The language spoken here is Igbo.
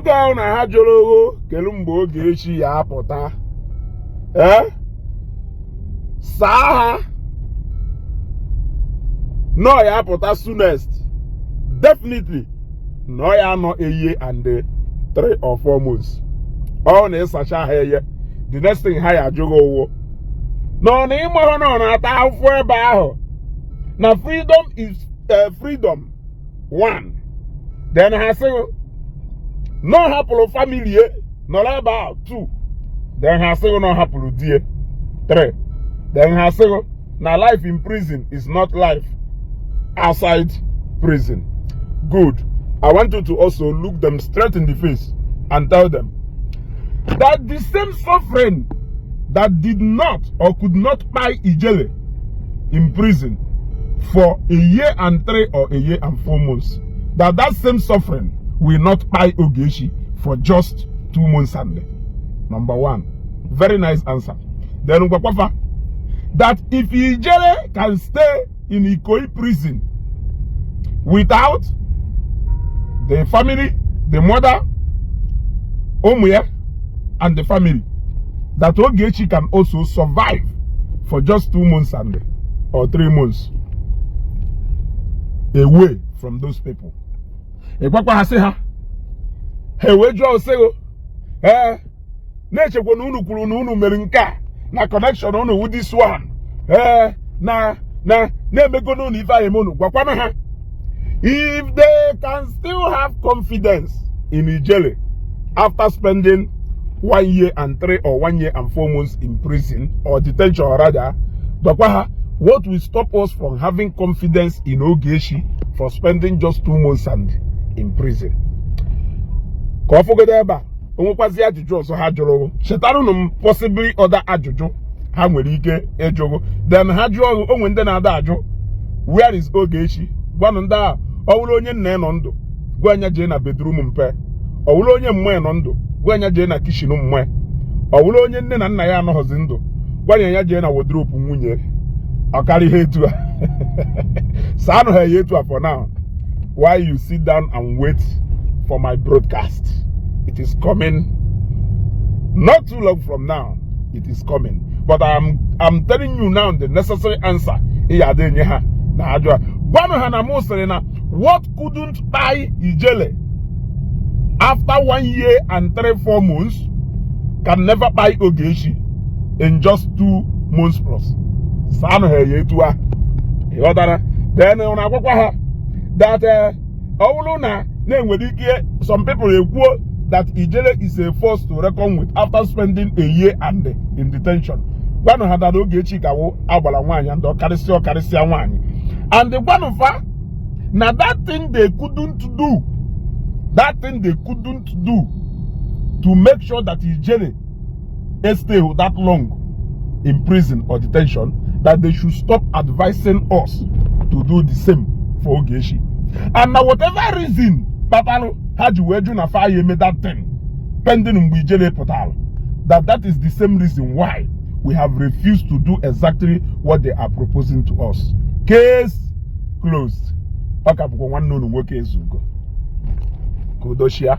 Oge ahụ na ha jụrụ ogho kelu mgbe Ogechi ya apụta, ee, saa ha nọ ya apụta soonest. Definitely nọ ya anọ a year and 3 or 4 months. Ọ na ịsacha ha eye, the next thing ha ya ajụghị ụwụ nọ na ịmahụ na ọ na-ata afụfụ ebe ahụ na freedom is freedom one. Then ha sị na ọ hapụrụ family nọrọ ebe ahụ, two. Then ha sịghị na ọ hapụrụ die, three. Then ha sịghị na life in prison is not life outside prison. Good. I want you to also look them straight in the face and tell them that the same suffering that did not or could not buy Ijele in prison for a year and 3 or a year and 4 months, that that same suffering will not buy Ogechi for just 2 months and number one. Very nice answer. Then gwakwa fa that if Ijele can stay in Ikoyi Prison without the family, the mother, ụmụ ya and the family, that Ogechi can also survive for just 2 months and or 3 months away from those people. Ịgwakwa ha sị ha, ha ewee jụọ sị ee, na-echekwa na unu kwuru na unu mere nke a na connection unu wu this one, ee, na na-emego n'unu ife anyị eme unu. Gwakwana ha, if they can still have confidence in Ijele after spending one year and 3 or one year and 4 months in prison or detention rather, gwakwa ha what will stop us from having confidence in Ogechi for spending just 2 months and in prison. Ka ọ fụgodo ebe a, o nwekwazi ajụjụ ọzọ ha jụrụ, chetaranụ m possibly other ajụjụ ha nwere ike ịjụrụ. Then ha jụọ, onwe ndị na-ada ajụ, "Where is Ogechi?" Gwanụ ndị ahụ, ọ bụrụ onye nna ya nọ ndụ, gwa anya jee na bedroom mpe. Ọ bụrụ onye mmụọ ya nọ ndụ, gwa anya jee na kitchen mmụọ. Ọ bụrụ onye nne na nna ya anọghịzi ndụ, gwa ya jee na wardrobe nwunye. Ọ karịa ihe etu a, saanụ ha ya etu a. For now, while you sit down and wait for my broadcast, it is coming. Not too long from now, it is coming. But I'm telling you now the necessary answer ị ya adị enye ha na ajụ a. Gwanụ ha na mụ sịrị na what couldn't buy Ijele after one year and 3-4 months can never buy Ogechi in just 2 months plus. Saanụ ha ya etu a, ịghọtara? Then ọ na-agwakwa ha that ọ bụrụ na na-enwere ike some people ekwuo that Ijele is a force to reckon with after spending a year and in detention, gwanụ ha that Ogechi ka wụ agbara nwaanyị and ọkarịsịa ọkarịsịa nwaanyị. And gwanụ fa na that thing they couldn't do, that thing they couldn't do to make sure that Ijele stay that long in prison or detention, that they should stop advising us to do the same for Ogechi. And na whatever reason kpatalụ ha ji wee jụ na fa ya eme that thing pending mgbe Ijele pụtara, that that is the same reason why we have refused to do exactly what they are proposing to us. Case closed. Ọ ka bụkwa nwanne unu nwoke Ezugo. Ka udo chia.